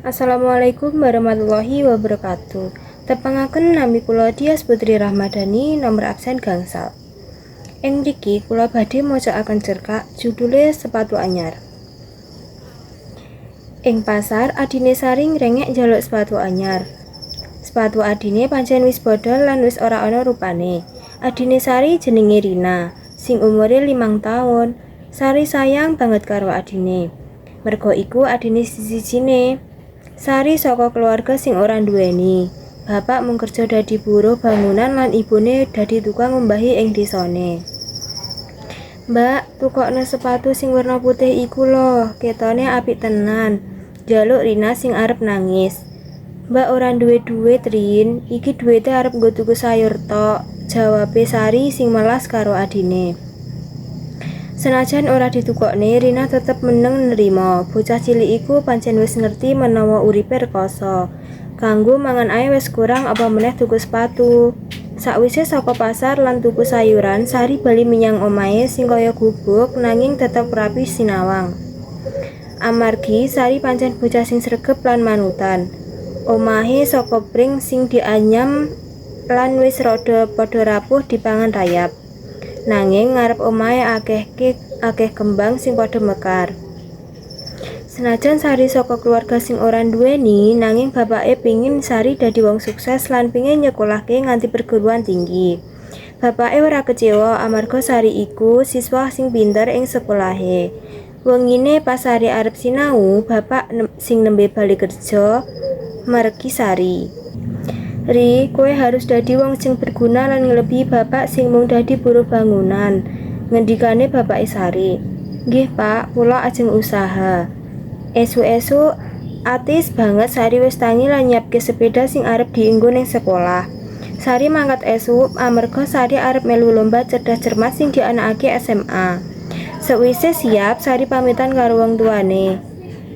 Assalamualaikum warahmatullahi wabarakatuh. Tepangaken, nami kula Dias Putri Rahmadani, nomor absen 0. Ing mriki kula badhe macaaken cerkak judule Sepatu Anyar. Ing pasar, adine Sari ngrengek njaluk sepatu anyar. Sepatu adine pancen wis bodol lan wis ora ana rupane. Adine Sari jenenge Rina, sing umure 5 taun. Sari sayang banget karo adine. Merga iku adine siji-sijine. Sari saka keluarga sing ora nduweni. Bapak mung kerja dadi buruh bangunan lan ibune dadi tukang ngumbahi ing desane. "Mbak, tukokno sepatu sing werna putih iku lho, ketone apik tenan," njaluk Rina sing arep nangis. "Mbak ora duwe duit, Rin, iki duwite arep nggo tuku sayur tok," jawabe Sari sing melas karo adine. Senajan ora ditukokne, Rina tetep meneng nrima. Bocah cilik iku pancen wis ngerti menawa uripe rekoso. Kanggo mangan ae wis kurang, apa meneh tuku sepatu. Sakwise saka pasar lan tuku sayuran, Sari bali menyang omahe sing kaya gubuk nanging tetep rapi sinawang. Amargi Sari pancen bocah sing sregep lan manutan. Omahe saka pring sing dianyam lan wis rada padha rapuh dipangan rayap. Nanging ngarep omahe akeh kembang sing padha mekar. Senajan Sari saka keluarga sing ora nduweni, nanging bapake pingin Sari dadi wong sukses lan pingin nyekolahke nganti perguruan tinggi. Bapake ora kecewa amarga Sari iku siswa sing pinter ing sekolahe. Wengine pas Sari arep sinau, bapak sing nembe bali kerja merki Sari. "Ri, kowe harus dadi wong sing berguna lan nglebihi bapak sing mung dadi buruh bangunan," ngendikane bapake Sari. "Nggih, Pak, kula ajeng usaha." Esuk-esuk atis banget Sari wis tangi lan nyiapke sepeda sing arep dienggo ning sekolah. Sari mangkat esuk amarga Sari arep melu lomba cerdas cermat sing dianakake SMA. Sewise siap, Sari pamitan karo wong tuane.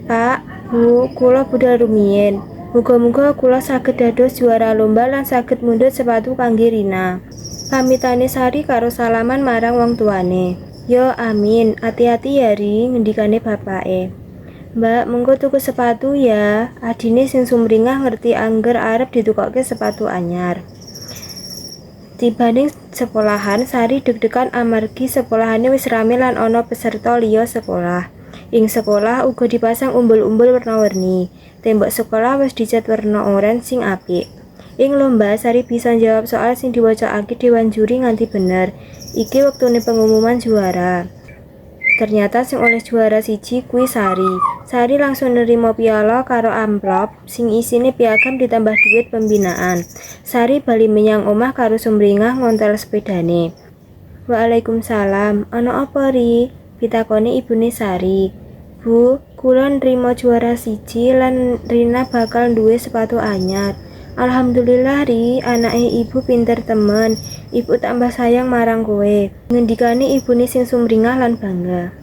"Pak, Bu, kula budal rumiyin. Muga-muga kula saged dados juara lomba lan saged mundhut sepatu kangge Rina," pamitane Sari karo salaman marang wong tuane. "Yo, amin. Ati-ati ya, Ri," ngendikane bapake. "Mbak, mengko tuku sepatu ya," adine sing sumringah ngerti angger arep ditukokke sepatu anyar. Tibane sekolahan, Sari deg-degan amargi sekolahane wis rame lan ana peserta liya sekolah. Ing sekolah uga dipasang umbul-umbul werna-werni. Tembok sekolah wis dicat werna oranye sing apik. Ing lomba, Sari bisa njawab soal sing diwacakake dewan juri nganti bener. Iki wektune pengumuman juara. Ternyata sing oleh juara siji kuwi Sari. Sari langsung nerima piala karo amplop sing isine piagam ditambah duit pembinaan. Sari bali menyang omah karo sumringah ngontel sepedane. "Waalaikumsalam. Ana apa, Ri?" pitakone ibune Sari. "Bu, kula nrima juara siji lan Rina bakal duwe sepatu anyar." "Alhamdulillah, Ri, anake ibu pinter temen. Ibu tambah sayang marang kowe," ngendikane ibune sing sumringah lan bangga.